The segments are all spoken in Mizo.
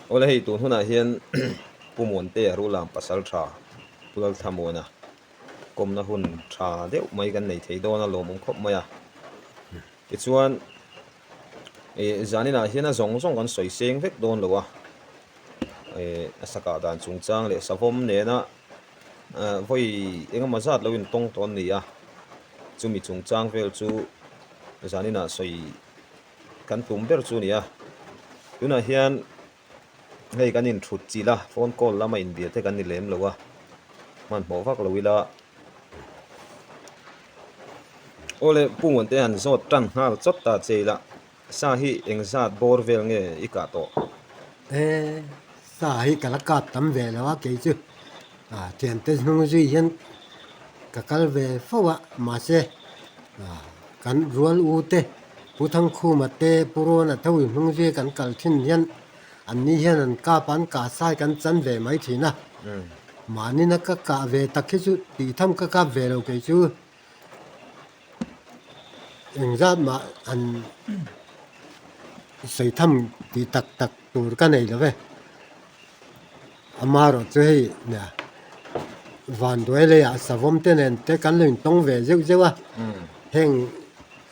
Awle hei tun hunah hian Pu Muantea Rulam pasal tha Pu Lalthlamuana kawmna hun tha deuh mai kan nei thei dawn a lawmawm khawp mai a. Tichuan ih zaninah hian a zawng zawng kan sawi seng vek dawn lo a, ih a sakah dan chungchang leh savawm nena vawi engemaw zat lo intawng tawh an ni a, chumi chungchang vel chu zaninah sawi kan tum ber chu a ni a. Tunah hian hei kan inthut chilh a, phone call lama inbia te kan ni lem lo a, hmanhmawh vak lo ila. Awle Pu Muante han zawt tan nghal chawt ta che ila, sa hi engzat bawr vel nge i kah tawh? E, sa hi ka la kap tam ve lo a kei chu thiante hnung zui hian ka kal ve fo a, mahse kan rual u te Pu Thangkhuma te Pu Ruana tho hnung zui kan kal thin hian an ni hian an kap a, an kah sai kan chan ve mai thin a. Mahni-na ka kah ve tak hi chu tih tham ka kap ve lo kei chu engzat mah an sawi tham tih tak tak tur ka nei lo ve. Amaherawh chu hei nia vanduai leiah savawm te nen te kan lo intawng ve zeuh zeuh a, heng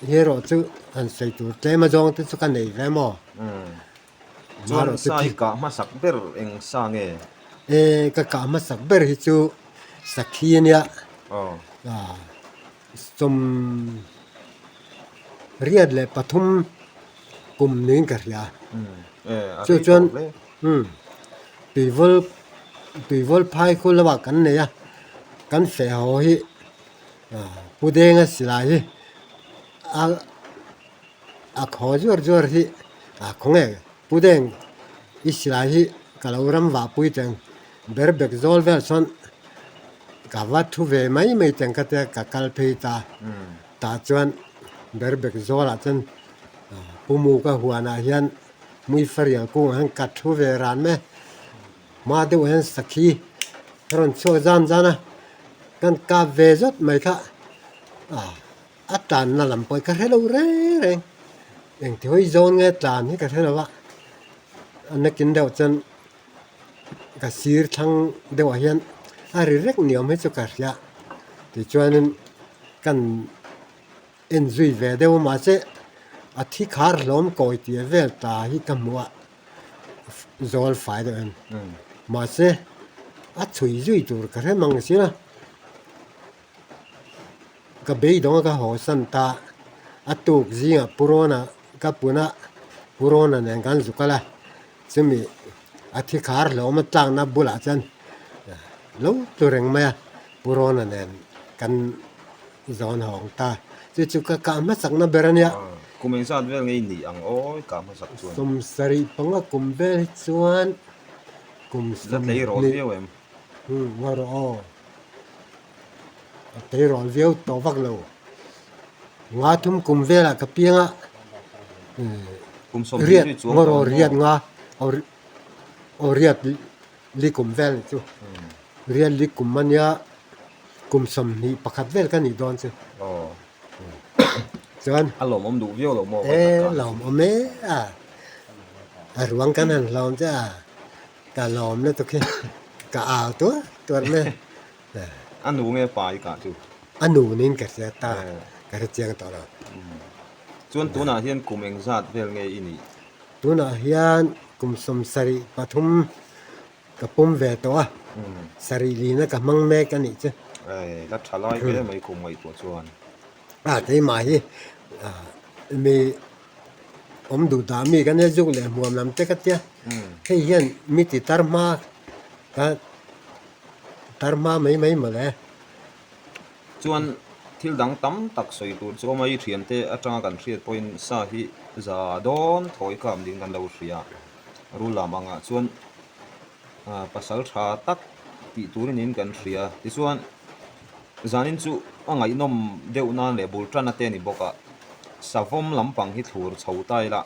hi erawh chu han sawi tur tlem azawng te chu ka nei ve maw? Chuan sa hi kah hmasak ber eng sa nge? E, ka kah hmasak ber hi chu sakhi a nia. Sawm riat leh pathum kum niin ka hria. Chu chuan tuivawl tuivawl phai khu lamah kan nei a, kan feh haw hi Pu Denga silai hi a A khaw zuar zuar hi a khawnge Pu Deng i silai hi ka lo ram vah pui teng ber bek zawl vel chuan ka va thu ve mai mai teng ka tia ka kal phei ta tah chuan ber bek zawl ah chuan Pu Mu ka huan ah hian Muifarial kung ah hian ka thu ve ran mai a hma deuh hian sakhi a rawn chhuak zan zan a kan kap ve zawt mai kha a. A tlanna lam pawh hi ka hre lo reng reng, engti hawi zawn nge tlan hi ka hre lo a, a nakin deuh chuan ka sir thlang deuhah hian a ri rek ni awm hi chu ka hria tichuanin kan en zui ve deuh a mahse a thi khar hlawm kawi tih vel ta hi ka hmu a zawl fai deuh hian mahse a chhui zui tur ka hre mang si a. Ka beidawng a ka haw san ta, a tuk zingah Pu Rawna ka pun a, Pu Rawna nen kan zu kal a, chumi a thi khar hlawm a tlakna bulah chuan lo tlu reng mai a, Pu Rawna nen kan zawn hawng ta, chu chu ka kah hmasakna ber a nia. Kum engzat vel nge i nih ang aw i kah hmasak chuan? 75 kum vel hi chuan kum La tleirawl viau em? Ngaw rawh aw. A tleirawl viau tawh vak lo. Nga thum kum velah ka piang a, riat ngaw rawh riat nga aw riat li kum vel ni chu. Riat li kum a nia kum 21 vel ka nih dawn chu. Chuan a lawmawm duh viau lo maw? E lawmawm e a, a ruang kan han hlawm che a. Ka lawm lutuk hi ka au tuar tuar mai a. A nu nge pa i kah chu? A nu niin ka hria ta, ka hre chiang tawh lo. Chuan tunah hian kum engzat vel nge i nih? Tunah hian kum 73 ka pum ve tawh a, sarih lina ka hmang mek a nih chu. La tha lai hle mai kum ngaihtuah chuan. A keimah hi mi awm duh dah mi kan nia zuk leh hmuam lam te ka tia hei hian mi ti tar hma ka tar hma mai mai mawle. Chuan thil dang tam tak sawi tur chu awm a, i thiante atanga kan hriat pawhin sa hi za dawn thawi kap ding kan lo hria. Rul lam angah chuan pasal tha tak tih turin in kan hria. Tichuan zanin chu a ngaihnawm deuh nan leh bul tan a te a ni bawk a, savawm lampang hi thlur chho ta ila,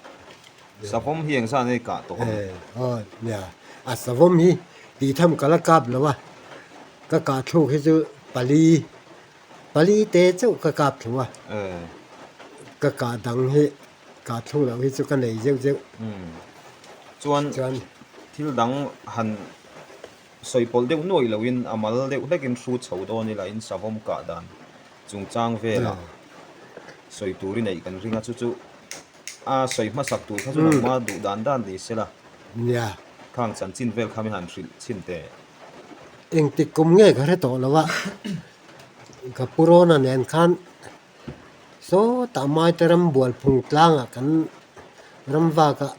savawm hi engzat nge kah tawh ang? Aw nia, a savawm hi tih tham ka la kap lo a, ka kah thluk hi chu pali, pali te chauh ka kap thlu a, ka kah dang hi kah thluk loh hi chu ka nei zeuh zeuh. Chuan. Thil dang han sawi pawlh deuh nuaih loin a mal deuh hlekin hrut chho dawn ila in savawm kah dan chungchang velah sawi tur i neih kan ring a, chu chu a sawi hmasak tur kha chu nangma duh dan dan ni sela. Nia. Khang chanchin vel kha mi han hrilh chhin teh. Engtik kum nge ka hre tawh lo a, ka pu Rawna nen khan sawtah Maite ram bualphung tlangah kan ram vak a,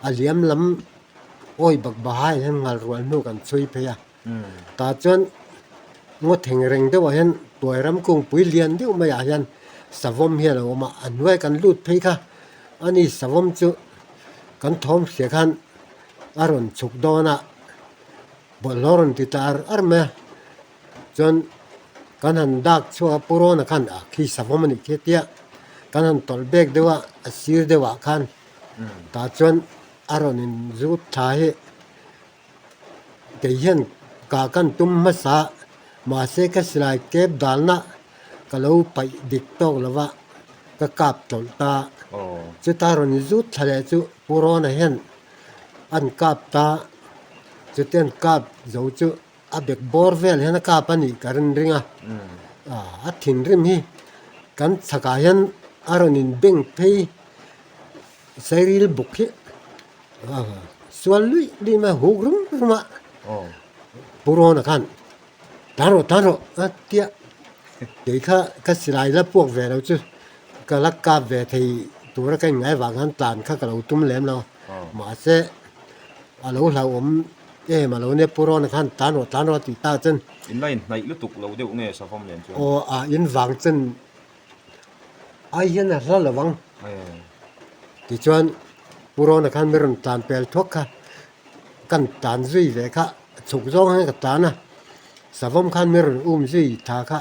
a liam lam awi bak bahai hian ngal rual hnu kan chhui phei a, tah chuan ngaw theng reng deuhah hian tuai ram kungpui lian deuh maiah hian savawm hi a lo awm a, a hnuai kan lut phei kha ani savawm chu kan thawm hria khan a rawn chhuk dawn a, bawlhhlawh rawn ti ta ar ar mai a, chuan kan han dak chhuak a pu Rawna khan a khi savawm a nih khi a tia kan han tawlh bek deuh a a sir deuhah khan tah chuan a rawn in zut thla hi kei hian kah kan tum hmasa mahse ka silai kep dalna ka lo paih dik tawk lo va ka kap tawlh ta chuta rawn in zut thla leh chu pu Rawna hian an kap ta chuti an kap zo chu a bek bawr vel hian a kap a nih ka rin ring a a thinrim hi kan chhakah hian a rawn in beng phei sairil buk hi sual luih luih mai a huk rum rum a Pu Rawna khan tan rawh tan rawh a tia kei kha ka silai la puak ve lo chu ka la kap ve thei tura ka inngai vang khan tlan kha ka lo tum lem lo mahse a lo hlauhawm em a lo nia Pu Rawna khan tan rawh tan rawh a tih tak chuan In la inhnaih lutuk lo deuh nge savawm nen chuan? Aw a in vang chuan ai hian a hla lo ang. Tichuan Pu Rawna khan mi rawn tlan pel thuak kha kan tlan zui ve kha chhuk zawng hian ka tlan a, savawm khan mi rawn um zui tha kha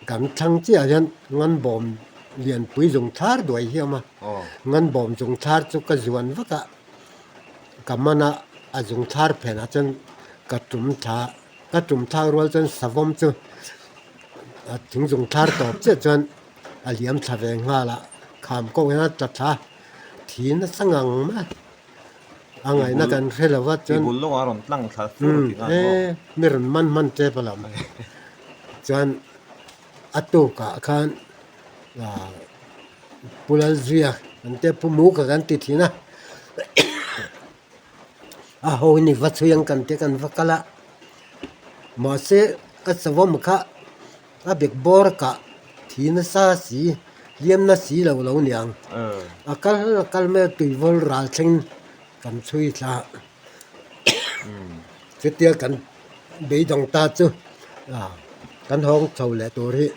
kan thlang chiah hian ngan bawm lianpui zung thlar duai hi a awm a, ngan bawm zung thlar chu ka zuan vak a, ka man a, a zung thlar phenah chuan ka tum thla ka tum thlak rual chuan savawm chu a thing zung thlar tawp chiah chuan a liam thla ve nghal a, kham kawk hian a tla thla a, thi nasa ngang mai a ngaihna kan hre lo va chuan I bul lawngah a rawn tlang thla fur tih nghal maw? E mi rawn man hman tep a lo chuan a tukah khan ah Pu Lalzuia kan tia Pu Muka kan ti thin a a ho ni va chhui ang kan tia kan va kal a mahse a savawm kha a bek bawr kah thi nasa si hliam na si lo lo niang a kal a kal mai a tuivawl ral thleng kan chhui thla chutia kan beidawng ta chu kan hawng chho leh tur hi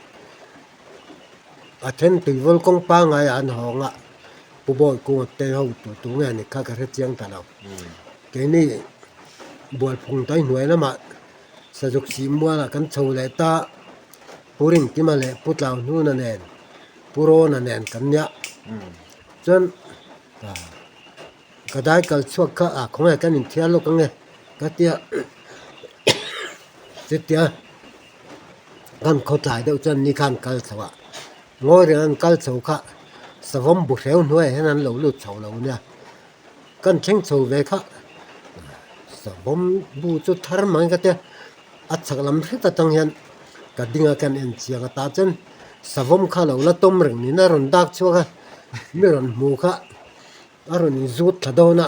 a then tuivawl kawng pangngai ah an hawng a Pu Bawi Kunga te ho tur tur nge ni kha ka hre chiang ta lo keini Bualphung tai hnuai lamah Sazuk sih mualah kan chho leh ta Pu Rintima leh Pu Tlauhnuna nen Pu Rawna nen kan nia chuan ka dai kal chhuak kha ah khawnge kan inthiar lawk ange ka tia chutia kan khawtlai deuh chuan ni khan kal chho ah ngawi reng an kal chho kha savawm bu hreu hnuaiah hian an lo lut chho lo nia kan thleng chho ve kha savawm bu chu thar mai ka tia a chhak lam hret atang hian ka ding a kan en chiang a tah chuan savawm kha lo la tawm reng niin a rawn dak chhuak a mi rawn hmu kha a rawn inzut thla dawn a.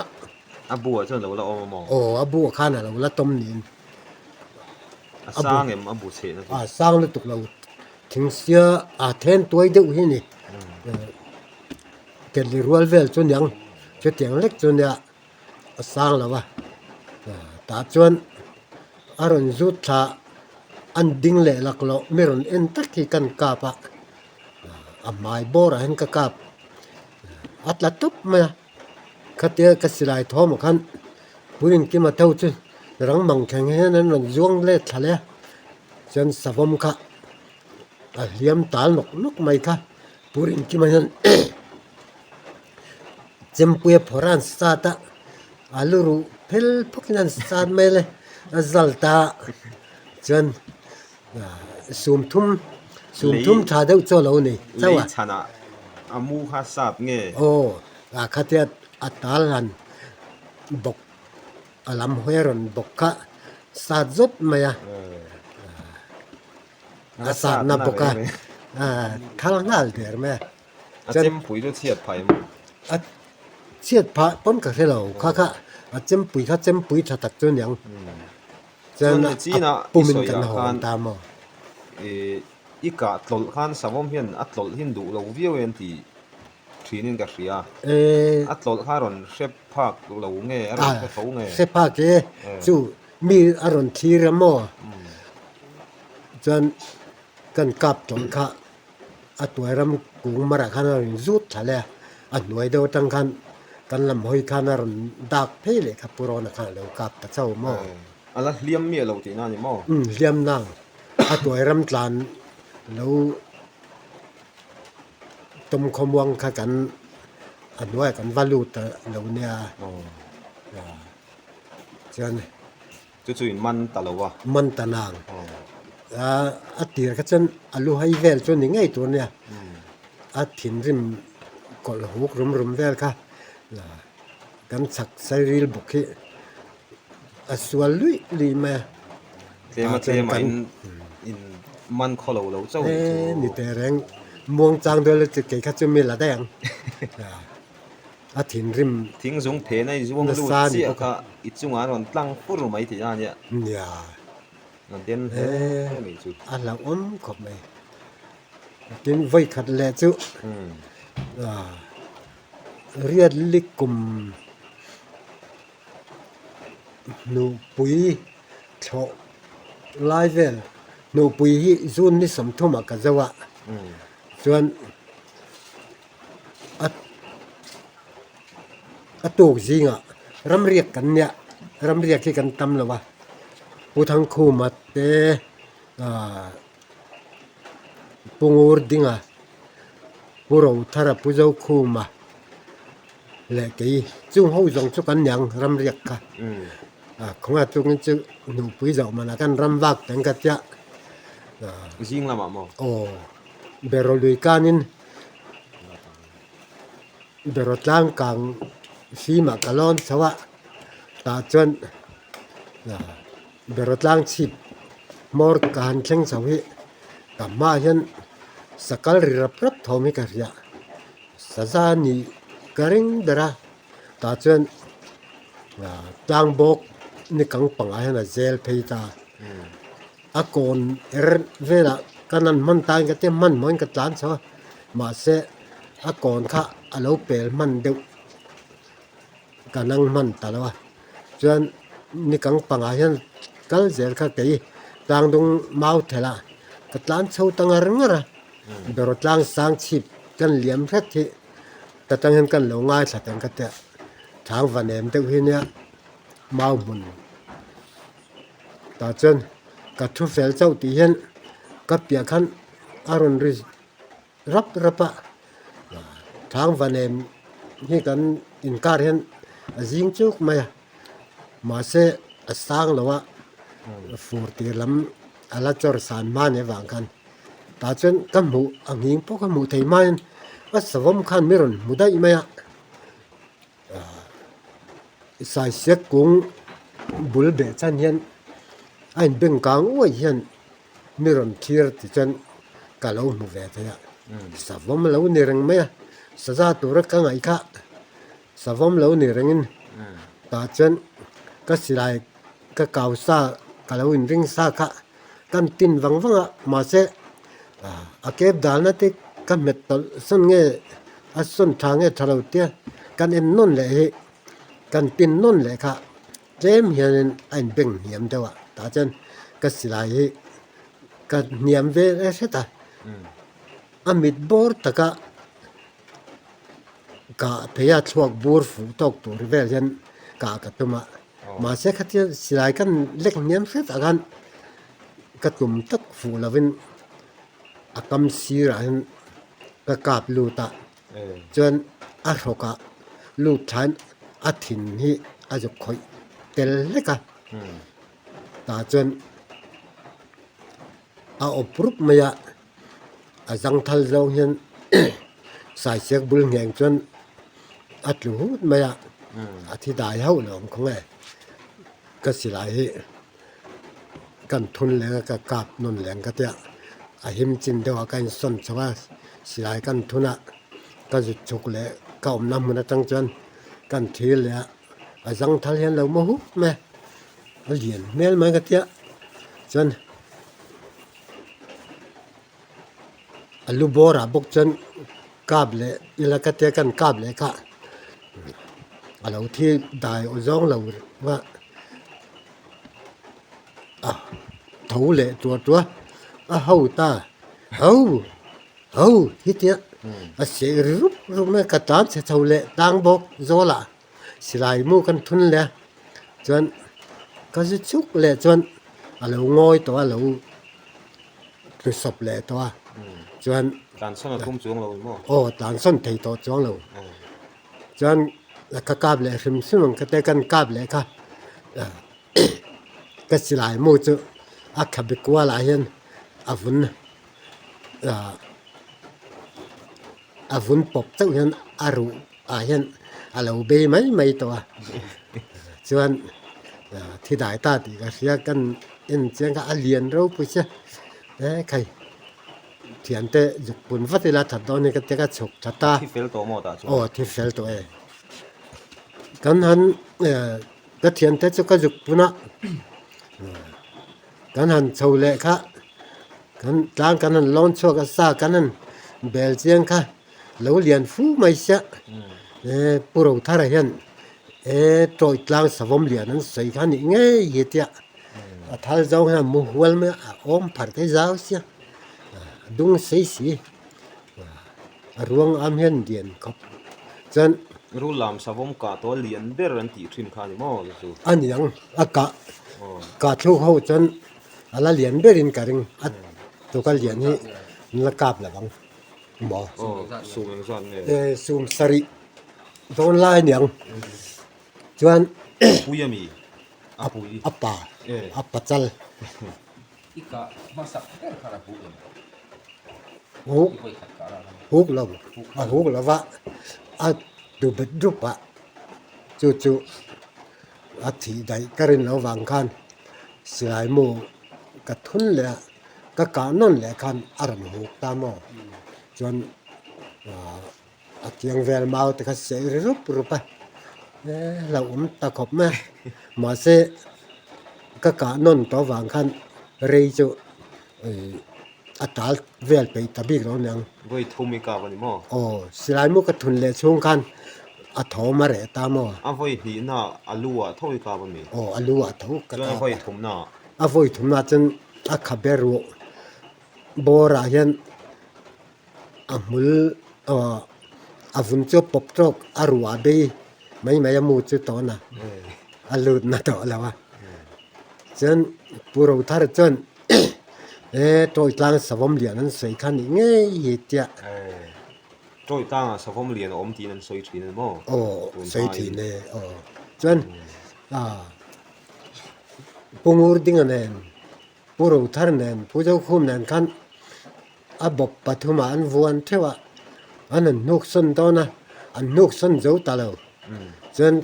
A bu ah chuan a lo la awm a maw? Aw a bu ah khan a lo la tawm niin. A sang em a bu chhehna chu? A sang lutuk lo thing sia a then tuai deuh hi a ni. Kelli rual vel chu niang chutiang lek chu nia a sang lo a tah chuan a rawn zut thla an ding leh laklawh mi rawn en tak hi kan kap a a hmai bawrah hian ka kap a tla tawp mai a khatia ka silai thawmah khan Puinkima tho chu rang mang thleng hian an rawn zuang let thla leh a chuan savawm kha a hliam tal nawk nawk mai kha Puinkima hian Chempuia phawrh a an sat a a lu ruh phel phawkin an sat mai le a zal ta chuan sumthum sumthum tha deuh chu a lo nei chauh a. Lei chhanah a mu kha sat nge? Aw a khatia a tal han. bawk a lam hawi a rawn bawk kha sat zawt mai a, a satna bawk a thal nghal der mai a. A chempui chu chhiat phah em? A chhiat phah pawn ka hre lo kha kha a chempui kha chempui tha tak chu aniang. Chuan a pumin kan hawn ta maw? I kah tlawlh khan savawm hian a tlawlh hin duh lo viau em tih thinin ka hria. A tlawlh kha a rawn hre phak lo nge a rawn hre tho nge? Hre phak e, chu mi a rawn thlir a maw? Chuan kan kap tlawlh kha a tuai ram kung marah khan a rawn zut thla leh a, a hnuai deuh atang khan kan lam hawi khan a rawn dak phei leh kha Pu Rawna khan a lo kap ta chauh maw? A la hliam miah lo tihna a ni maw? Umm hliam nang, a tuai ram tlan lo tawm khawmuang kha kan a hnuaiah kan va lut ta lo nia chuan. Chu chu in man ta lo a. Man ta nang. A tir kha chuan a lu hai vel chu ni ngei tur nia. A thinrim kawlh huk rum rum vel kha kan chhak sairil bawk hi a sual luih luih mai a. Tlema tlema in in man khaw lo lo chauh nih chu. Ni teh reng muang chang dawn lutuk kei kha chu mi la daih ang. A thinrim Thing zung phen a i zuang lut chiah kha i chungah a rawn tlang fur mai tih a nia. Nia. A den hle mai chu. A hlauhawm khawp mai. Tin vawi khat leh chu riat likum hnuhpui thlawh lai vel hnuhpui hi June ni 30 ah ka zo a chuan A tuk zingah ramriak kan nia, ramriak hi kan tam lo a, Pu Thangkhuma te ahh Pu Ngur Dinga, Pu Rothara, Pu Zokhuma leh kei chung ho zawng chu kan niang ramriak kha ah khawngaih tukin chu nupui zawh manah khan ram vak teng ka tia ah Zing lamah maw? Aw beraw lui kanin. Beraw tlang kang fimah ka lawn chho a, tah chuan beraw tlang chhip hmawr ka han thleng chho hi ka hmaah hian sakal ri rap rap thawm hi ka hria, saza nih ka ring ber a, tah chuan tlang bawk ni kang pangah hian a zel phei ta. A kawn er velah ka nan hman tain ka tia hmanhmawhin ka tlan chho a, mahse a kawn kha a lo pel hman deuh ka nang hman ta lo a, chuan ni kang pangah hian kal zel kha kei tlangdung mau thelh a ka tlan chho ta ngar ngar a, beraw tlang sang chhip kan liam hret hi ta tang hian kan lo ngaithla teng ka tia thang va nem deuh hi nia mau hmun. Tah chuan ka thu fel chauh tih hian ka piah khan a rawn ri rap rap a, Thangvanem hi kan inkar hian a zing chuk mai a, mahse a sang lo a, fur tir lam a la chawr san hma nih avang khan tah chuan ka hmuh a nghing pawh ka hmuh thei hmain a savawm khan mi rawn hmu daih mai a. Saisiat kung bul beh chan hian a inbeng kang uai hian mi rawn thlir ti chuan ka lo hmu ve thei a, savawm lo ni reng mai a, saza tura ka ngaih kha savawm lo ni rengin tah chuan ka silai ka kau sa ka lo inring sa kha kan tin vang vang a mahse a kep dalna te ka hmet tawlh sawn nge a sawn tha nge tha lo tia kan en nawn leh hi kan tin nawn leh kha tlem hianin a inbeng hniam deuh a tah chuan ka silai hi ka hniam ve hret a a mit bawr taka kah phei a thluak bur fuh tawk tur vel hian kah ka tum a. Mahse khatia silai kan lek hniam hret ah khan ka tum tak fuh lovin a kam sirah hian ka kap lut a, chuan a hrawkah lut thlain a thin hi a zuk khawih tel hlek a, tah chuan a awp rup mai a, a zangthal zawng hian saisiak bul ngheng chuan a tlu hut mai a. A thi dai hauh lo ang khaw nge ka silai hi kan thun leng a ka kap nawn leng ka tia a him chin deuh ah ka insawn chho a silai kan thun a ka zut chhuk leh ka awmna hmun atang chuan kan thil leh a a zang thal hian lo maw hup mai a a lian hmel mai ka tia chuan a lu bawr ah bawk chuan kap leh ila ka tia kan kap leh kha a lo thi dai aw zawng lo va a tho leh tuah tuah a ho ta ho ho hi tia a seh ri rup rup mai a ka tlan chhe chho leh tlang bawk zawl ah silai mu kan thun leh a chuan ka zu chuk leh chuan a lo ngawi tawh a lo tlu sawp leh tawh a chuan Tlansawn a tum chuang lo maw? Aw tlansawn thei tawh chuang lo chuan ka kap leh hrim hrim ang ka te kan kap leh kha ka silai mu chu a khabe kual ah hian a vun a vun pawp chauh hian a ruh ah hian a lo bei mai mai tawh a chuan thi dai ta tih ka hria kan en chiang kha a lian ropui che e khai thiante zuk pun vat ila that dawn hi ka ti ka chhuk that a thi fel tawh maw tah chuan aw thi fel tawh e kan han ka thiante chu ka zuk pun a kan han chho leh kha kan tlang kan han lawn chhuak a sa kan han bel chiang kha. Lo lian fu mai sia e Pu Rothara hian e tawih tlang savawm lian an sawi kha nih ngei hi tia a thal zawng hian mu hual mai a awm phar te zau sia a dung sei si a ruang am hian lian khawp chuan Rul lam savawm kah tawh lian ber an tih thin kha a ni maw chu? A ni ang a kah kah thluk ho chuan a la lian berin ka ring a tuka lian hi an la kap lo ang. Maw? Sum engzat nge? Sum sarih dawn lai aniang. Chuan Pui ami? A pui. A pa. A pachal. I kah hmasak ber khan a huk em? Huk. I vawi khat kah lah khan. Huk lo. A huk lo va. A tu bet rup a. Chu chu a thih daih ka rin lo vang khan silai mu ka thun leh a. Ka kah nawn leh khan a rawn huk ta maw? Chuan a kiang vel mau te kha sei ri rup rup a, e hlauhawm ta khawp mai a. Mahse ka kah nawn tawh avang khan rei chu a tal vel peih ta bik lo aniang. Vawi thum i kap a ni maw? Aw, silai mu ka thun leh chhung khan a thawm a reh ta maw? A vawi hnihna a lu ah tho i kap a mi? Aw, a lu ah tho ka kap a. Chuan a vawi thumna ah? A vawi thumna chuan a khabe ruh bawrah hian a hmul aw a vun chu a pawp tawk a ruah bei mai mai a mu chu tawn a a lut na tawh lo a chuan Pu Rothar chuan he tawi tlang savawm lian an sawi kha nih ngei hi tia. Tawi tlangah savawm lian a awm tiin an sawi thin a ni maw? Aw sawi thin e aw chuan ah. Pu Ngurdinga nen, Pu Rothar nen, Pu Zokhum nen khan a bawp pathumah an vuan theuh a, an han hnuk sawn dawn a, an hnuk sawn zo ta lo. Chuan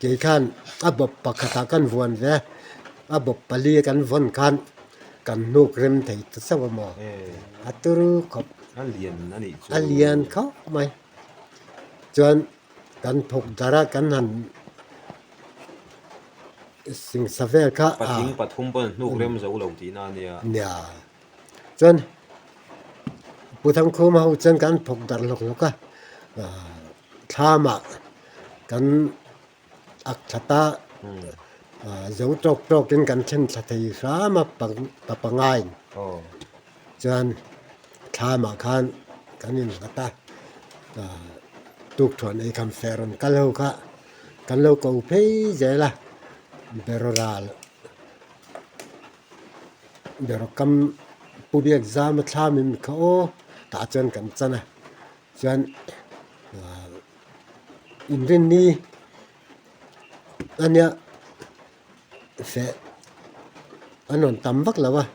kei khan a bawp pakhatah kan vuan ve a, a bawp pali kan vawn khan kan hnuk rem thei ta chauh a maw? A turu khawp. A lian a nih chu. A lian khawp mai. Chuan kan thawk darh a, kan han. Singsa vel kha a. Patling pathum pawn hnuk rem zo lo tihna a nia. Nia. Chuan Pu Thangkhuma ho chuan kan phawk darh hlawk hlawk a, thlamah kan ak that a, zo tawk tawkin kan then thla thei hram a pa pangaiin. Chuan thlamah khan kan innghat a, tukthuan ei kham feh rawn kal ho kha. Kan lo ko phei zel a, beraw ral beraw kam pu biak zam a thlam in kha aw tah chuan kan chan a, chuan inrinni ania feh a nuam tam vak lo a,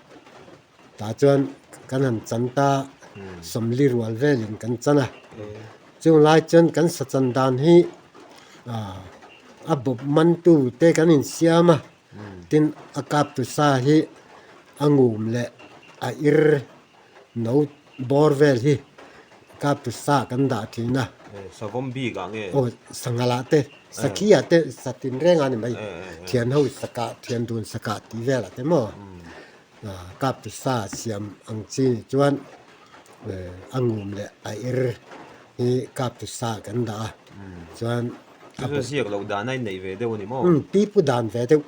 tah chuan kan han chan ta sawmli rual velin kan chan a, chung lai chuan kan sa chan dan hi. A bawp mantu te kan insiam a, tin a kaptu sa hi a ngum leh a ir no bawr vel hi kaptu sa kan dah thin a. Savawm bik ah nge? Aw sanghalah ah te, sakhi ah te, sa tinreng a ni mai, thian ho sakah, thian dun sakah tih velah te maw. Kaptu sa siam ang chi nih chuan a ngum leh a ir hi kaptu sa kan dah a, chuan a bawk. Ziak loh dan a inneih ve deuh a ni maw? Umm, pipu dan ve deuh.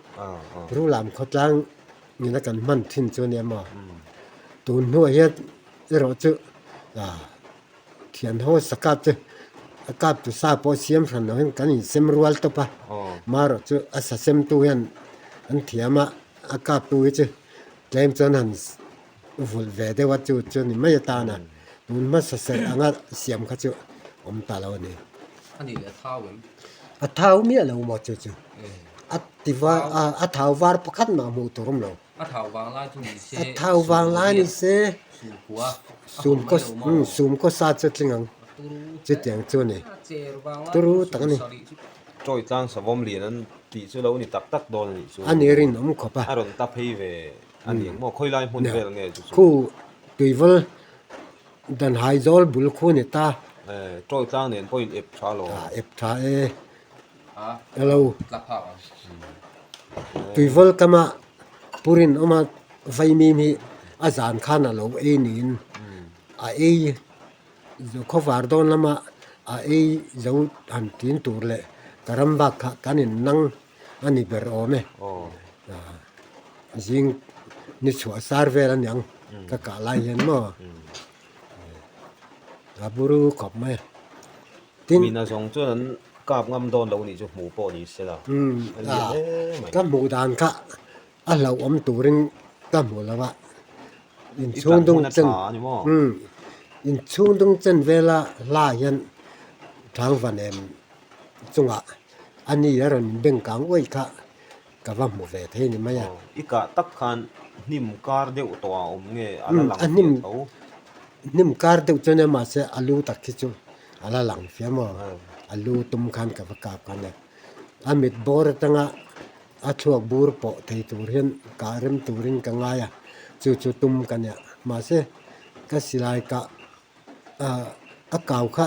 Rulam khawtlang nena kan hman thin chu a nia maw? Tun hnuah hian erawh chu Thianho sa kap chu a kap tu sa pawh siam hran lo hian kan insem rual tawp a, marawh chu a sa sem tu hian an thiam a, a kap tu hi chu tlem chuan han vulh ve deuh a chu chu ni mai atan a, tun hmasa serh anga siam kha chu awm ta lo a ni. A nih leh a thau em? A thau miah lo maw chu chu a ti var a thau var pakhat mah hmuh tur awm lo. A thau vang lai chu ni se. A thau vang lai ni se. Sum khaw sa chu tling ang. Chutiang chu a ni. Turu tak a ni. Tawi tlang savawm lian an tih chu lo ni tak tak dawn a nih chu. A ni rinawm khawp a. A rawn ta phei ve a ni ang maw? Khawi lai hmun vel nge chu chu? Khu tuivawl dan hai zawl bul khu ni ta. Tawi tlang nen pawhin ep tha lo. Ep tha e. Hello. Tuivawl kama purin awma vaimim hi a zan khan a lo ei niin a ei khawvar dawn lama a ei zo han tin tur leh ka ram bak kha kan in nang a ni ber awm e. Zing ni chhuah sar vel a niang ka kah lai hian maw a buru khawp mai a. Tin. Mina zawng chuan an kap ngam dawn lo nih chu hmuh pawh ni se la. A lian hle mai. Ka hmuh dan kha a hlauhawm turin ka hmu lo a. Inchhung dung chen inchhung dung chen vela hla hian Tlangva nem chungah a ni a rawn inbeng kang uaih kha ka va hmu ve thei ni mai a. I kah tak khan hnim kar deuh tawh a awm nge a la lang fiah tho? Hnim kar deuh chuan emaw mahse a lu tak khi chu a la lang fiah maw? A lu tum khan ka va kap khan e. A mit bawr atanga a thluak bur pawh thei tur hian kah rem turin ka ngai a, chu chu tum ka nia. Mahse ka silai kah a kau kha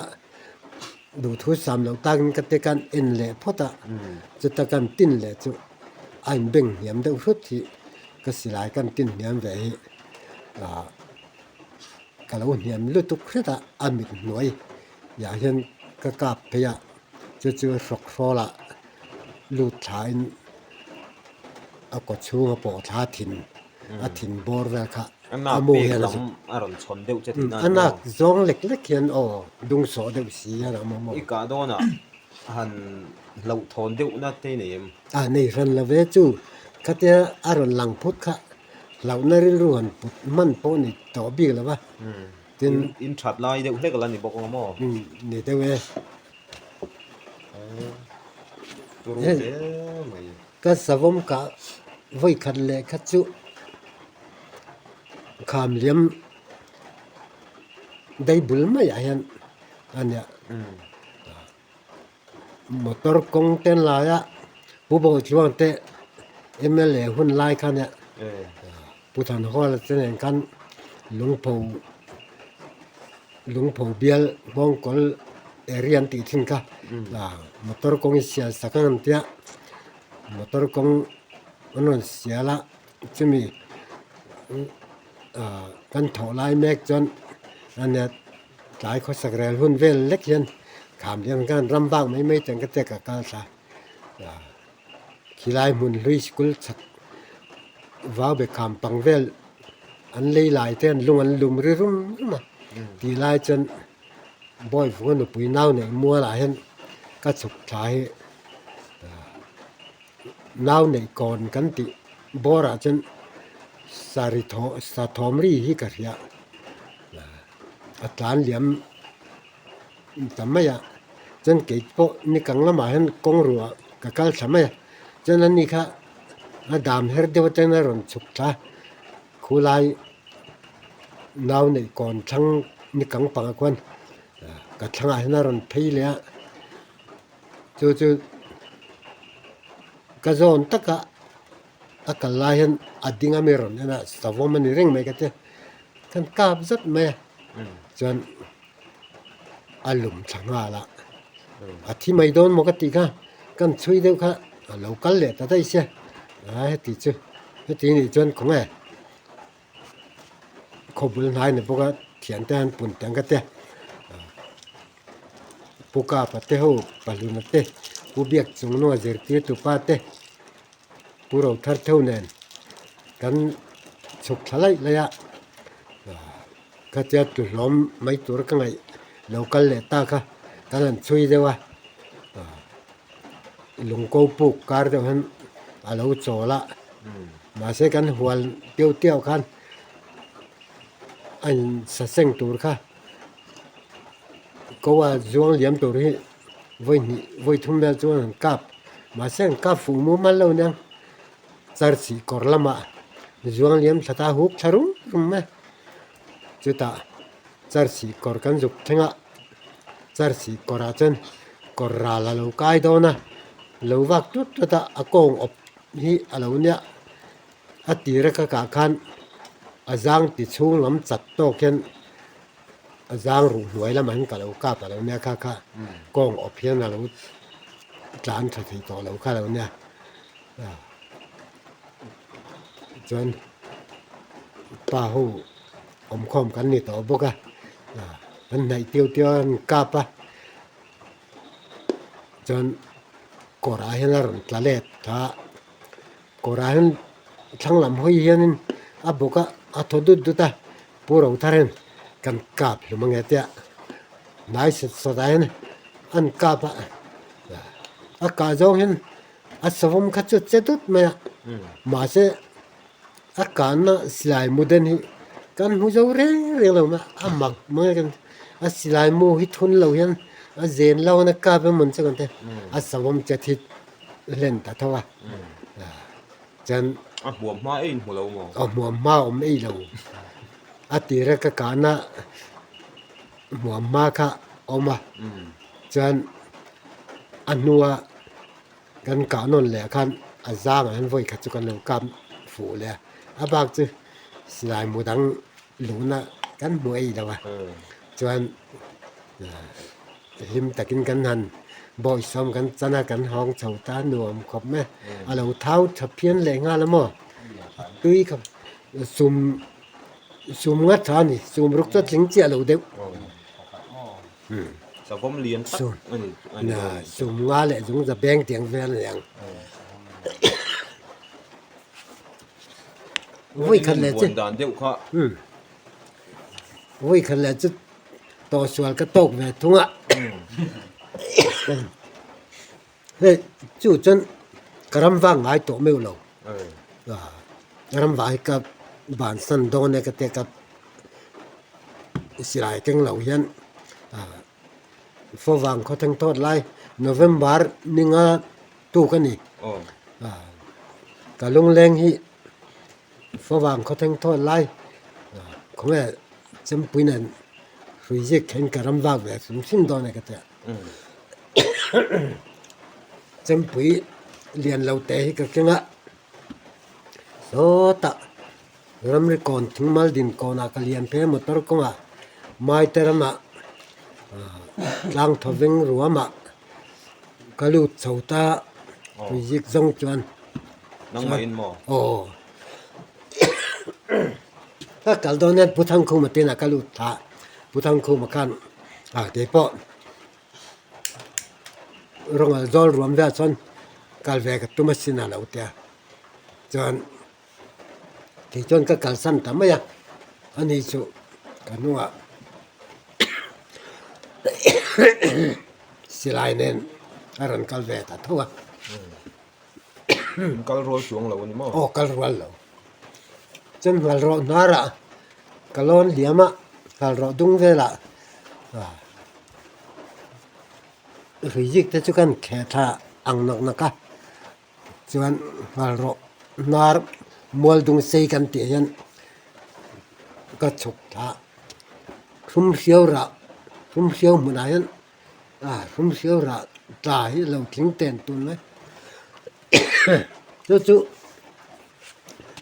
duhthu sam loh takin ka te khan en leh phawt a, chuta kan tin leh chu a inbeng hniam deuh hrut hi ka silai kan tin hniam ve hi ka lo hniam lutuk hret a, a mit hnuai ah hian ka kap phei a, chu chu hrawk hrawl ah lut thla in a kaw chhung a pawh thla thin. a thin bawr vel kha a mu hian a zuk a rawn chhawn deuh che tihna a nak zawng lek lek hian aw dung sawh deuh si hian a awm a i kah dawnah han hlauhthawn deuhna te i nei em? A nei hran lo ve chu khatia a rawn lang phut kha hlauhna rilru han put hman pawh ni tawh bik lo va tin in that lai deuh hlek la ni bawk ang maw? Ni deuh e. Turu hle mai. Ka savawm kah vawi khat leh kha chu kham liam dei bul maiah hian a nia. Motor kawng te laia Pu Bawihtluang te mla hun lai kha nia Pu Thanhawla te nen khan lungpho lungpho bial nghawngkawl area an tih thin kha motor kawng hi sial sak ang an tia motor kawng an rawn sial a chumi kan thawh lai mek chuan a nia tlai khawsak rel hun vel lek hian kham hian khan ram vak mai mai chuan ka che ka kal thla Khilai hmun hlui sikul chhak vau be kham pang vel an lei lai te an lung an lum ri rum rum a tih lai chuan bawi vunga nupui nau neih mual ah hian ka chhuk thla hi nau neih kawn kan tih bawr ah chuan sari thaw sa thawm ri hi ka hria a tlan liam. Ta mai a, chuan kei pawh ni kang lamah hian kawng ruah ka kal thla mai a, chuan ani kha a dam her deuh atangin a rawn chhuk thla a, khulai nau neih kawn thlang ni kang pangah khuan ka thlangah hian a rawn phei leh a, chu chu. Ka zawn taka a kal lai hian a ding a mi rawn en a, savawm a ni reng mai ka tia, kan kap zat mai a, chuan a lum thla nghal a, a thi mai dawn maw ka tih kha, kan chhui deuh kha a lo kal leh ta daih sia, a heti chu heti nih chuan khawnge khawbul hnai ni bawk a thiante an pun teng ka tia Pu Kapa te ho Pahluna te Pu Biak Chungnua zirtirtu pa te Pu Rothar theu nen kan chhuk thla laih laih a khatia tuhlawm mai tur ka ngaih lo kal leh ta kha kan han chhui deuh a lungko puk kar deuh hian a lo chawl a mahse kan hual teuh teuh khan a insa seng tur kha ko a zuang liam tur hi vawi hnih vawi thum vel chuan an kap mahse an kap fuh mumal lo nia church kawr lamah zuang liam thla ta huk thla rum rum mai chutah church kawr kan zuk thleng a church kawrah chuan kawr ral a lo kai dawn a lo vak tut tut a a kawng awp hi a lo nia a tir a ka kah khan a zang ti chhung lam chat tawk hian a zang ruh hnuai lamah hian ka lo kap a lo nia kha kha kawng awp hian a lo tlan tha thei tawh lo kha a lo nia chuan pa ho awmkhawm kan ni tawh bawk a an hnaih tiu tiu a an kap a chuan kawrah hian a rawn tla let a. Kawrah hian thlang lam hawi hianin a bawk a, a thaw dut dut a, Pu Rothar hian kan kap hlum ange tia hnai sat sat ah hian an kap a, a kah zawng hian a savawm kha chu che dut mai a, mahse a kahna silai mu den hi kan hmu zo reng reng lo mai a, a mak mai a, a silai mu hi thun lo hian a zen lo a kap emaw ni chu kan ti a, a savawm che thit hlen ta tho a chuan A hmuam hma ei in hmu lo maw? A hmuam hma awm ei lo. A tira ka kahna hmuam hma kha awm a, chuan a hnua kan kah nawn leh khan a zangah hian vawi khat chu kan lo kap fuh leh a, a bak chu silai mu dang luhna kan hmu ei lo a, chuan Hlim takin kan han bawihsawm kan chan a, kan hawng chho ta nuam khawp mai a. A lo thau tha phian leh nghal a maw? Tui kha sum sum nga tha a ni, sum ruk chu a tling chiah lo deuh. Savawm lian tak a ni. Sum nga leh zung za beng tiang vel a ni ang. Vawi khat leh chu. Dan deuh kha. Vawi khat leh chu. Tawhsual ka tawk ve thung a, hei chu chuan ka ram vang ngai tawh meuh lo, ram vang hi ka bansan dawn e ka tia ka silai keng lo hian fawvang khawtheng thawt lai November ninga tuk a ni, ka lungleng hi. Favang khawtheng thawt lai khawnge chempui nen hrui zik khen ka ram vak ve hrim hrim dawn e ka tia. Chempui lian lo te hi ka keng a, sawtah ramri kawn thingmal din kawnah ka lian phei a motor kawngah maite ramah tlang thawveng ruamah ka lut chho ta hrui zik zawng chuan. Nangmah in maw? Aw. Ka kal dawn hian Pu Thangkhuma te inah ka lut thla a, Pu Thangkhuma khan a keipawh Rongal zawl ruam velah chuan kal ve ka tum asin a lo ti a, chuan kei chuan ka kalsan ta mai a, ani chu ka hnungah silai nen a rawn kal ve ta tho a. Kal rual chuang lo a ni maw? Aw kal rual lo. Chuan nghal rawh hnarah ka lawn hliam a, nghal rawh dung velah hrui zik te chu kan kheh tha ang nawk nawk a, chuan nghal rawh hnar mual dung sei kan tih hian ka chhuk thla a, hrumhriau rah hrumhriau hmunah hian A hrumhriau rah tla hi a lo tling ten tun mai. Chu chu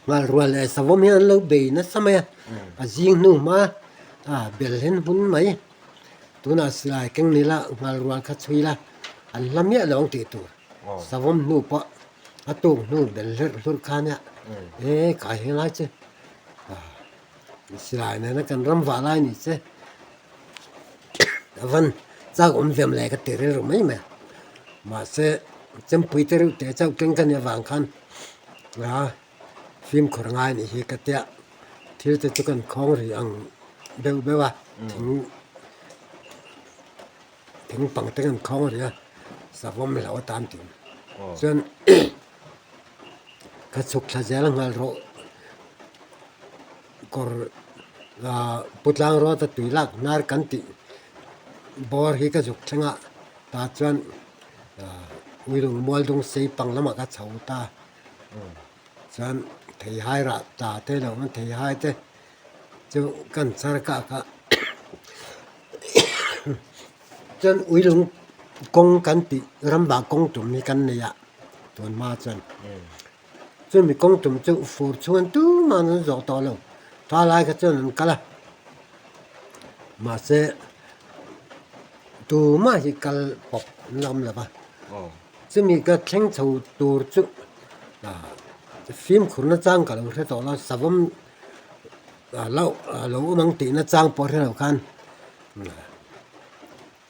nghal rual leh savawm hian an lo bei nasa mai a, a zing hnu hma a bel hen hun mai. Tunah silai keng ni la nghal rual kha chhui la an hla miah lo ang tih tur. Savawm hnu pawh a tuk hnu bel hlerh hlurh kha nia e kai helai chu silai nena kan ram vah lai ni che a van chak awm ve mawle ka ti rilru mai mai a mahse chempui te reuh teh chauh keng ka nih avang khan a fimkhur ngai anih hi ka tia thil te chu kan khawng rih ang beuh beuh a thing thing pang te kan khawng rih a savawm hlauh atan tih chuan ka chhuk thla zel nghal rawh kawr ah putlang rawt a tui lak hnar kan tih bawr hi ka zuk thleng a tah chuan ah uilung mual dung sei pang lamah ka chho ta chuan theihai rah ta te lo awm a theihai te chu kan char kah kha chuan uilung kawng kan tih ramvah kawng tum hi kan nei a tun hma chuan chumi kawng tum chu fur chhuan tumah an zawh tawh lo tha lai kha chuan an kal a mahse tumah hi kal pawp an la awm lo va chumi ka thleng chho tur chu fimkhur nachang ka lo hre tawh lo savawm. Lo lo awm ang tih na chang pawh hre lo khan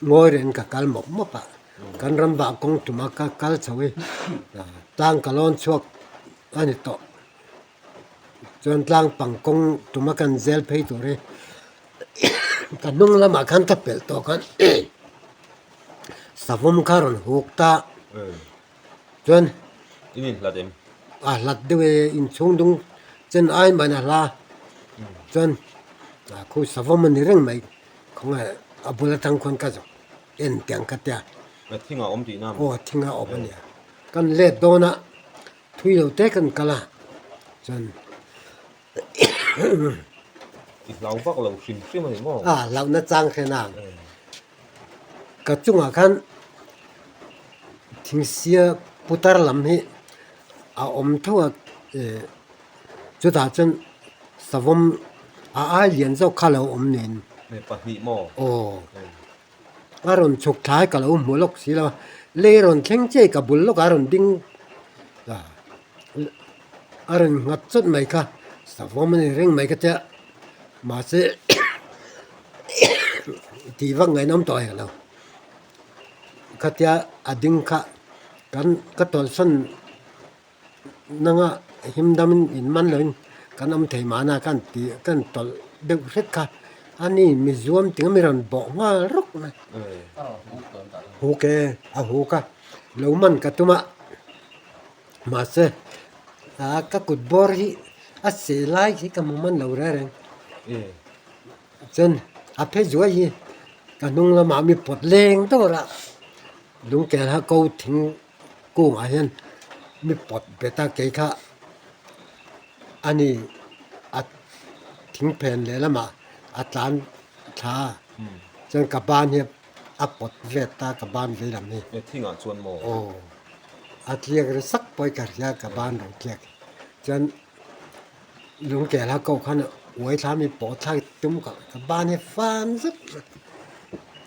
ngawi reng ka kal mawp mawp a, kan ram vah kawng tuma ka kal chho hi tlang ka lawn chhuak a ni tawh. Chuan tlang pang kawng tuma kan zel phei tur hi ka hnung lamah khan ka pelh tawh khan savawm kha a rawn huk ta. Chuan in inhlat em? A hlat deuh e, inchhung dung chen ai mahni a hla. Chuan khu savawm a ni reng mai, khawnge a bul atang khuan ka zawk en tiang ka tia. A thing a awm tihna maw? Aw thing a awm a nia. Kan let dawn a, thui lo te kan kal a, chuan I hlau vak lo hrim hrim a ni maw? A hlauhna chang hre nang. Ka chungah khan thingsia putar lam hi a awm tho a chutah chuan savawm a ai lian zawk kha a lo awm nen. Pahnih maw? Aw. A rawn chhuk thlai ka lo hmu lawk si lo a, lei rawn thleng chiah i ka bul lawkah a rawn ding a, a rawn nghat chawt mai kha savawm a ni reng mai ka tia mahse tih vak ngaihna awm tawh hek lo khatia a ding kha kan ka tawlhsawn Nanga him damin in man loin kan awm thei mahna kan ti kan tawlh deuh hret kha a ni mizuam tinga mi rawn bawh nghal rawk mai. Huk e a huk a lo man ka tum a mahse ka kut bawr hi a seh lai hi ka hmu man lo reng reng. Chuan a phe zuai hi ka hnung lamah mi pawt leng dawr a lungkel kha ko thing. Kungah hian mi pawt bet a kei kha a ni a thing phen leh lamah a tlan thla a chuan ka ban hi a pawt vet a ka ban vei lam hi. He thingah chuan maw? Aw a tliak ri sak pawh i ka hria ka ban rawn tliak chuan lungkel a ko khan uai thla mi pawh thlak tum ka ka ban hi fan zet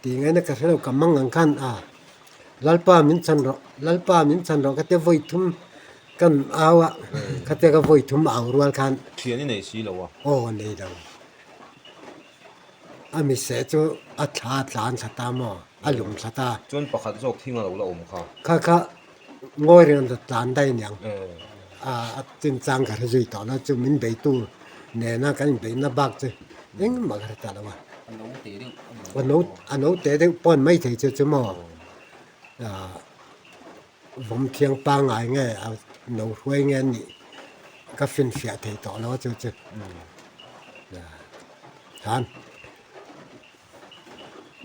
tih ngaihna ka hre lo ka mang ang khan a. Lalpa min chhan rawh, Lalpa min chhan rawh ka tia vawi thum kan au a, ka tia ka vawi thum au rual khan. Thian i nei si lo a? Aw nei lo. A mise chu a thla tlan thla ta maw, a lum thla ta. Chuan pakhat zawk thing a lo la awm kha. Kha kha ngawi reng a tlan daih aniang. A chinchang ka hre zui tawh lo chu min beitu nena kan inbeihna bak chu engmah ka hre ta lo a. A no a no teh deuh pawn mai thei chu chu maw vawm thiang pangngai nge a no hruai nge an nih ka finfiah thei tawh lo a chu chu khan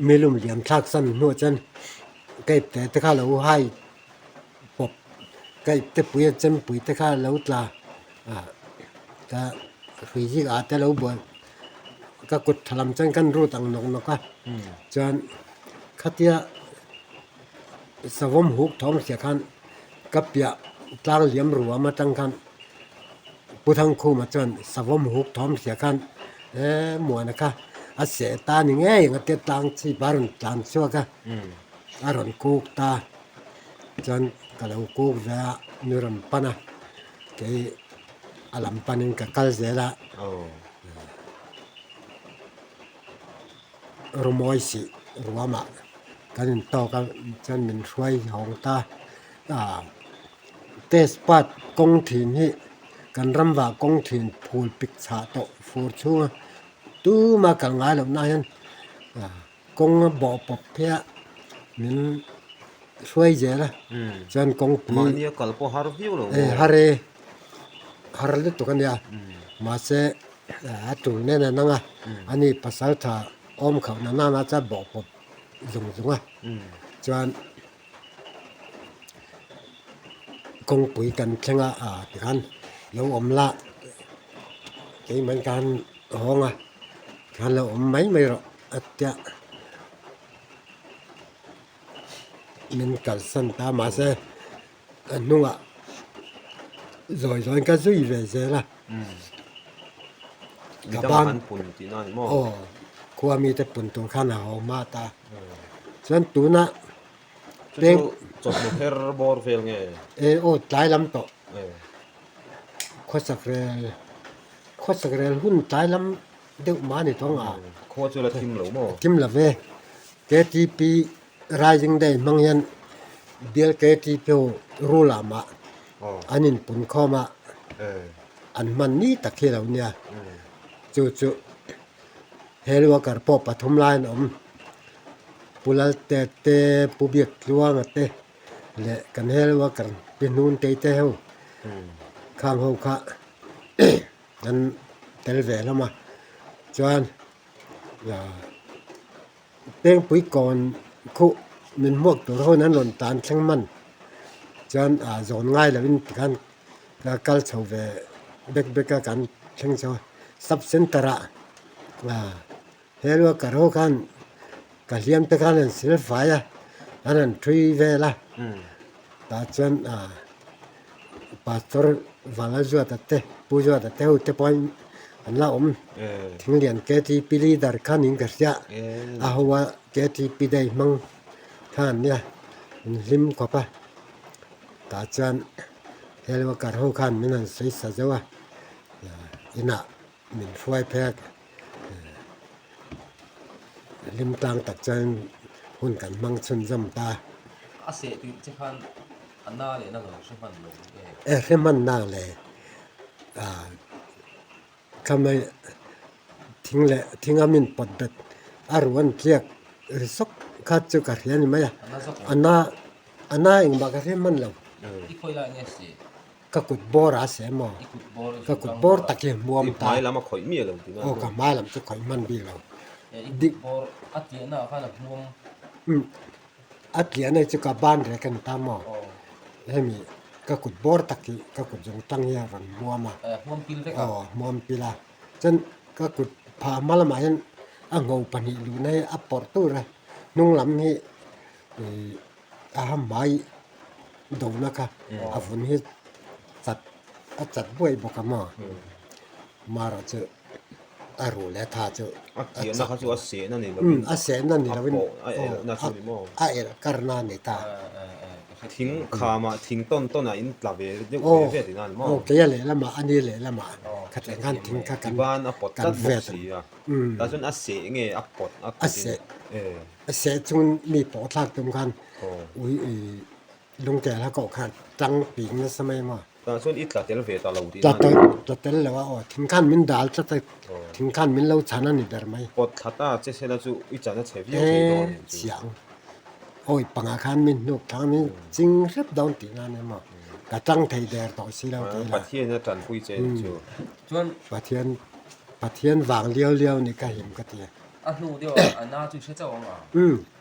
milum liam thlak san hnuah chuan ka ipte te kha lo hai pawp ka ipte pui a chempui te kha lo tla a ka hrui zing ah te lo buai. Ka kut tha lam chuan kan rut ang nawk nawk a, chuan khatia savawm huk thawm hria khan ka piah. tlang liam ruam atang khan Pu Thangkhuma chuan savawm huk thawm hria khan he Muana kha a seh ta ni ngei ang a tia tlang chhip a rawn tlan chhuak a, a rawn kuk ta. Chuan ka lo kuk ve a, mi rawn pan a, kei a lam panin ka kal zel a. Rumawi sih ruamah kan intawk a chuan min hruai hawng ta a test part kawng thin hi kan ram vah kawng thin phul pik chhah tawh fur chhunga tuma kal ngai loh na hian kawng a bawh pawp phei a min hruai zel a chuan kawngpui Mahni a kal pawh har viau lo maw? Har e har lutuk a nia mahse a tul nen a nang a ani pasal tha awm khauh na nana chuan bawh pawp zung zung a chuan kawngpui kan thleng a ah tikhan lo awm la keimah in ka han hawng a tikhan lo awm mai mai rawh a tia. Min kalsan ta mahse a hnungah zawi zawiin ka zui ve zel a. Ka ban pun tihna a ni maw? Aw, khua mite pun tur khan a haw hma ta. Chuan tuna peng chawhnu her bawr vel nge? E aw tlai lam tawh. Khawsak rel khawsak rel hun tlai lam deuh mah a ni tawng a. Khua chu la thim lo maw? Thim lo ve. KTP Rising Day hmang hian bial KTP ho rule ah mah an inpun khawm a, an hman ni tak hi lo nia. Chu chu hel worker pawh pathum lai an awm. Pu Lalte te, Pu Biaktluanga te leh kan hel worker Pi Hnuntei te ho khang ho kha an tel ve hlawm a. Chuan Pengpui kawn khuh min hmuak tur ho in an rawn tan thleng hman chuan ah zawn ngai lovin tikhan ka kal chho ve bek bek a kan thleng chho a sub center ah ah he worker ho khan ka hliam te khan an sil fai a an rawn thui vel a tah chuan ah. Pastor Vanlalzuata te Pu Zuata te ho te pawh an la awm Thinglian KTP leader kha niin ka hria a ho a KTP day hmang kha an nia an hlim khawp a tah chuan hel worker ho khan min han sawi sa zeuh a inah min hruai phei a hlim tlang tak chuan hun kan hmang chhunzawm ta. A seh tih che khan a na leh na lo hre hman lo e. E hre hman nang le ah khamai thing leh thing a min pawt bet a ruh an tliak ri sawk kha chu ka hria ni mai a a na a na engmah ka hre hman lo. I khawi lai nge seh? Ka kut bawr a se maw? Ka kut bawr tak hi hmuam ta. I hmai lam a khawih miah lo tih na. Aw ka hmai lam chu khawih hman bik lo. I kut bawr a tliahna ah khan a hmuam. Umm a tliahna hi chu ka ban rek a ni ta maw? Hemi ka kut bawr tak hi ka kut zawng tang hi a rawn hmuam a. Hmuam pil vek a? Aw hmuam pil a. Chuan ka kut phah hma lamah hian a ngho pahnih luhna hi a pawrh tur a, hnung lam hi ih a hmai dona kha a vun hi chat a chat buai bawk a maw marawh chu a ruh leh tha chu a tliahna kha chu a sehna ni lovin a sehna ni lovin a elhna chu ni maw a elh karna a ni ta thing khamah thing tawn tawnah in tla ve deuh ve ve tihna a ni maw aw keia lehlamah a ni lehlamah khatiang khan thing kha kan ban a pawt tlat bawk si a tah chuan a seh nge a pawt a a seh A seh chung mi pawh thlak tum khan ui i lungkel a koh khan tang ping nasa mai maw. Tah chuan i tla tel ve ta lo tih na. Tla tel lo a aw thing khan min dal tlat a thing khan min lo chhan a ni ber mai. Pawt thla ta che sela chu i chan a chhe viau thei dawn em chu. Chiang awi pangah khan min hnuk thlang min ching hrep dawn tih na nia maw. Ka tang thei der tawh si lo tih la. Pathian a tanpui che chu. Chuan Pathian Pathian vang liau liau ni ka him ka ti a. A hnu deuh ah a na chu hre chauh ang a,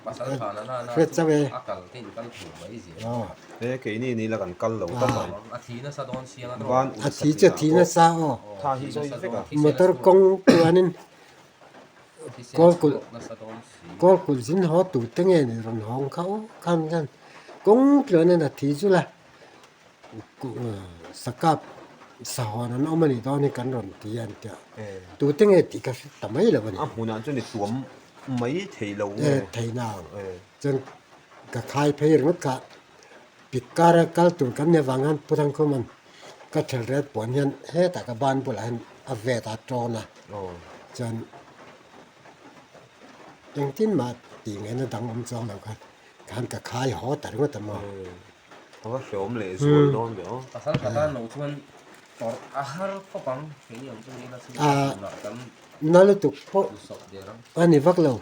pasal than a na na chu a kal te in kal thur mai zel. He keini ni la kan kal lo ta mai. A thi nasa dawn siang a draw. Ban A thi chu a thi nasa aw. Tha hi zawi vek a. Motor kawng chuanin kawlkulh kawlkulh zin haw tur te nge ni rawn hawng kha aw khan khan kawng tluanin a thi zul a. Sakap sahawn an awm a nih dawn hi kan rawn ti a an ti a, tute nge tih ka hre ta mai lo a ni. A hmunah chuan i tuam mai thei lo nge? Thei nang. Chuan ka khai phei ringawt kha pik kara kal tur kan nih avang hian Pu Thangkhuma'n ka thelret puan hian hetah ka ban bulah hian a vet a tawn a, chuan engtin mah tih ngaihna dang awm chuang lo khan khan ka khai haw ta ringawt a maw. A va hreawm leh zual dawn ve aw. Pasal tha tan lo chuan tawrh a har khawp ang keini ang chu ila chu tunah kan Na lutuk pawh a ni vak lo.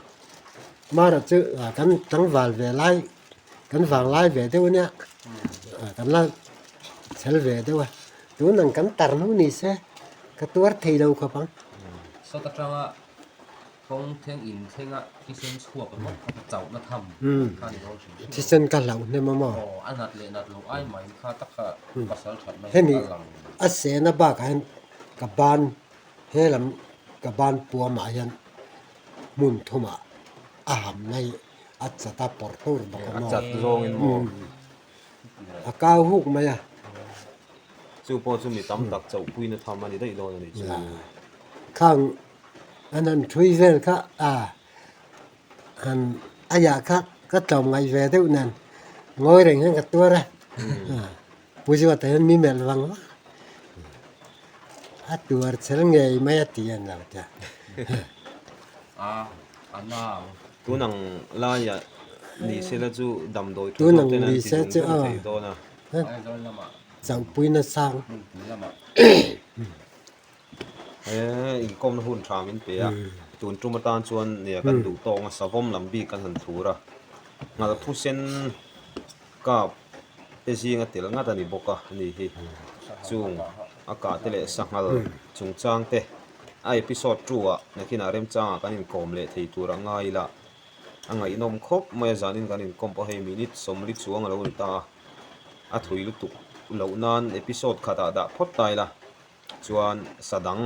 Mara chu kan tlangval ve lai kan vang lai ve deuh ania kan la chhel ve deuh a tun ang kan tar hnu ni se ka tuar thei lo khawp ang. Sawt atanga kawng thleng in thlenga thisen chhuak ringawt kha ka chauhna tham kha ni dawn hrim hrim. Thisen ka hlauh hnem a maw? Aw a nat leh nat loh ai mai kha tak kha pasal that na hi Hemi a lang. A sehna bakah hian ka ban he lam ka ban puamah hian hmun thumah a hamna hi a chat a pawr tur bawk a A maw? chat zawngin maw? A kau huk mai a. Chu pawh chu mi tam tak chauhpuina tham a ni daih dawn a nih chu. Khang an han thui vel kha a han a yah kha ka tlawm ngaih ve deuh nen ngawi reng hian ka tuar a. Pu Zuata hian mi melh vang vang a tuar chhel ngei mai a ti a ni lo tia. A a nang. Tun ang laiah ni sela chu damdawi tha zawk ten an ti zung zung thei dawn a. Aizawl lamah. Chauhpuina sang. Hmunpui lamah. He inkawmna hun tha min pe a, tun tum atan chuan nia kan duh tawng a savawm lam bik kan han thlur a, nghalphu sen kap te zinga tel ngat a ni bawk a ni hi. Chung a kah te leh sanghal chungchang te a episode 2 ah nakinah remchangah kan inkawm leh thei tur a ngai ila a ngaihnawm khawp mai a, zanin kan inkawm pawh hei minute 40 chuang a lo ni ta a, a thui lutuk loh nan episode khatah dah phawt ta ila. Chuan sa dang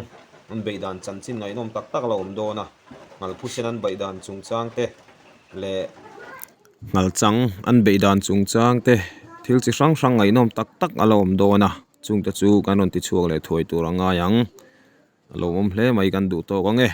an beih dan chanchin ngaihnawm tak tak a lo awm dawn a, Nghalphusen an beih dan chungchang te leh Nghalchang an beih dan chungchang te thil chi hrang hrang ngaihnawm tak tak a lo awm dawn a, chungte chu kan rawn ti chhuak leh thuai tur a ngai ang. A lo awm hle mai kan duh tawk ang e.